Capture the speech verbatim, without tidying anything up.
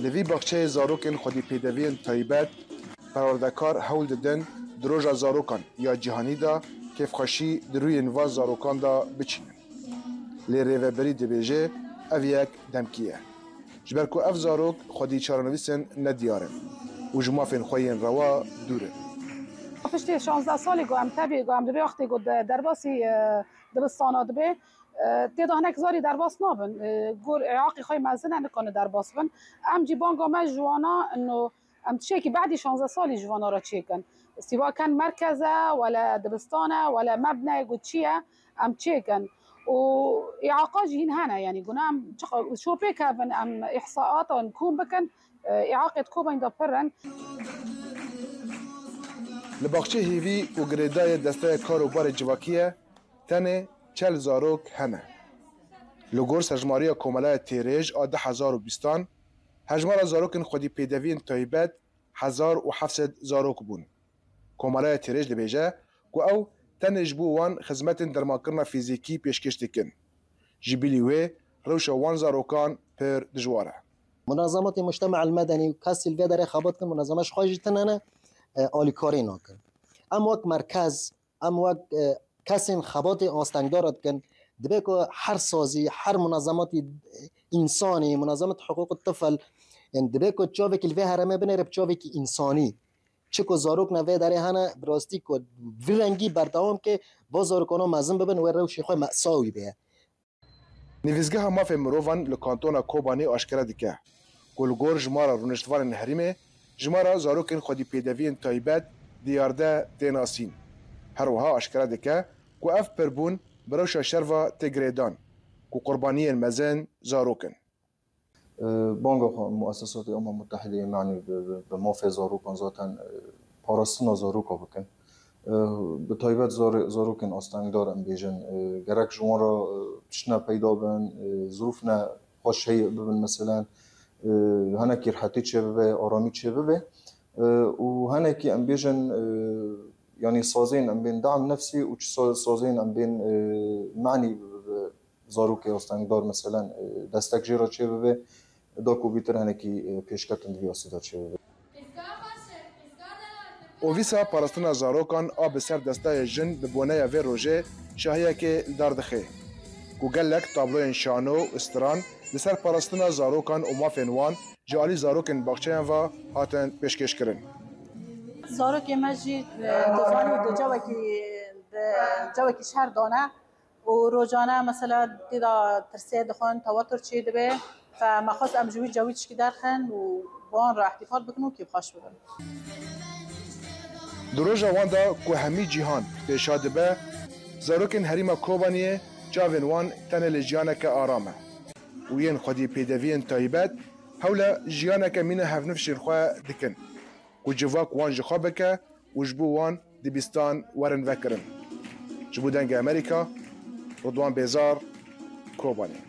Li vî baxçeyê zarokên xwedî pêdeviyên taybet, perwerdekar hewl didin di roja zarokan ya cîhanî de kêfxweşî di rûyên van zarokan de biçînin. Lê rêveberî dibêje ev yek demkî ye. Ji ber ku ev zarok xwedî çarenivîsên nediyar in û ji mafên xwe yên rewa dûr in. Piştî şanzdeh salî ku em tevî ku em di vê wextê ku de-, derbasî, e, dibistana dibe, e, tê de hinek zarî derbas nabin. E, gor êaqî xwe mezin e, nikane derbas bin. Em jî banga me ji wana ino em tiştekî bedî şanzdeh salî ji vana re çêkin. Sîva ken merkeze, wele dibistane, wele mebneyê ku çi ye, em çêkin. Û îaqa jî hîn hene, yanî guna em çiqa şopê kevin, em îhsaatan kom bikin, e, îaqê di Kobanî de pir in. Li baxçê hêvî û girêdayê desteya kar û barê civakî ye, tenê çel zarok hene. Li gor serjimariya Komeleya Têrêj a du hezar û bîstan, hejmara zarokên xwedî pêdeviyên taybet hezar û heft sed zarok bûn. Komeleya Têrêj dibêje ku ew tenê ji bo wan xizmetên dermankirina fîzîkî pêşkêş dikin. Ji bilî wê rewşa wan zarokan pir dijwar e. Munazematê mujtema el-medenî û kesî li vê derê xebat dikin, munazema ji xwe jî tune ne, e, alîkarî nakin. Em wek merkez, em wek, e, kesên xebatê astengdar dikin. Dibe ku her sazî, her munazematî, e, însanî, munazemat hiqûq tifl, yani dibe ku çavekî li vê herêmê binêre bi çavekî însanî. Çi ku zarok ne vê derê hene, bi rastî ku vî rengî berdewam ke, va zarokana mezin bibin, wê rewşê xwe mesawî bê. Nivîsgeha Mafê Mirovan li Kantona Kobanê aşkere dike ku li gor jimara rûniştvanên herêmê, jimara zarokên xwedî pêdeviyên taybet diyarde tê nasîn. Her wiha aşkere dike ku ev pirbûn bi rewşa şerva tê girêdan ku qurbaniyên mezin zarok in. Banga xwe muesesatê Umem Mutehidê, yanî bi, bi, bi mafê zarokan zaten, e, parastina zaroka bikin. E, bi taybet zar-, zarokên astengdar em bêjin, e, gerek ji wan re, e, tiştine peyda bin, e, zirûf ne xweş heye bibin, meselen, e, hinekî rihetî çêbibe, aramî çêbibe. E, û hinekî em bêjin, e, yanî sazên em bên dam nefsî û çi sa-, sazên em bên, e, manî bi, bi, zarokê astengdar, meselen, e, destek jê re çêbibe, da ku bîtir hinekî, e, pêşketin di vî astî de çêbibe. Û vîsa parastina zarokan a bi ser destayê jin bi boneya vê rojê şahiyekê li dar dixe ku gelek tabloyên şano û stran li ser parastina zarokan û mafên wan ji alî zarokên baxçeyan ve hatin pêşkêşkirin. Zarokê me jî, e, dizanî di cewekî, di cewekî şer de ne. û rojane mesela tê de tirsê dixwin, tewetur çê dibe. Fe me xwest em ji wî cewî tişkî derxin û bi wan re îhtîfal bikin û kêfxweş bibin. Di roja wan de ku hemî cîhan pêşa dibe, zarokên herêma Kobaniyê çavên wan tenê li jiyaneke aram e û yên xwedî pêdeviyên taybet hewla jiyaneke mîna hevnifşên xwe dikin ku civak wan ji xwe bike û ji bo wan dibistan werin vekirin. Ji bo Dengê Amerîka, Ridwan Bêzar, Kobanê.